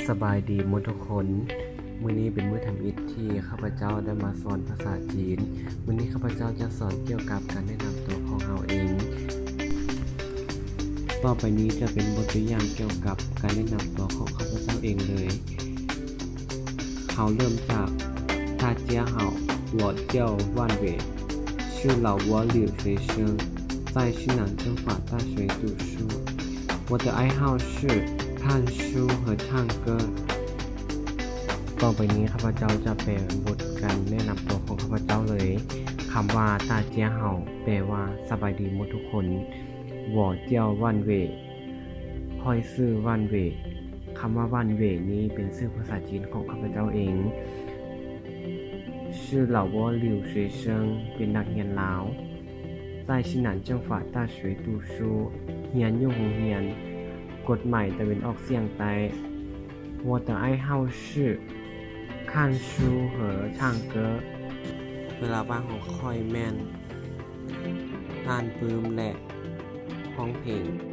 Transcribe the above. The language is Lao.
ສະບາຍດີໝົດທຸກຄົນ. ມື້ນີ້ເປັນມື້ທຳອິດທີ່ຂ້າພະເຈົ້າໄດ້ມາສອນພາສາຈີນ. ມື້ນີ້ຂ້າພະເຈົ້າຈະສອນກ່ຽວກັບການແນະນຳຕົວຂອງເຮົາເອງ. ຕໍ່ໄປນີ້ຈະເປັນບົດຕົວຢ່າງກ່ຽວກັບການແນະນຳຕົວຂອງຂ້າພະເຈົ້າເອງເລີຍ. ເຮົາເລີ່ມຈາກ 大家好，我叫万伟，是老挝留学生，在西南政法大学读书。我的爱好是看书和唱歌。 ຕໍ່ໄປນີ້ຂ້າພະເຈົ້າຈະແປບົດການແນະນຳຕົວຂອງຂ້າພະເຈົ້າເລີຍ. ຄຳວ່າ 大家好 ແປວ່າ ສະບາຍດີໝົດທຸກຄົນ. 我叫万伟，ຂ້ອຍຊື່ 万伟. ຄຳວ່າ 万伟 ນີ້ເປັນຊື່ພາສາຈີນຂອງຂ້າພະເຈົ້າເອງ. 是老挝留学生 ເປັນນັກຮຽນລາວ. 在西南政法大学读书 ຮຽນຢູ່ໂຮງຮຽນກົດໝາຍຕາເວັນອອກສຽງໃຕ້. 我的爱好是看书和唱歌. ເວລາວ່າງຂອງຂ້ອຍແມ່ນອ່ານປຶ້ມ ແລະ ຮ້ອງເພງ.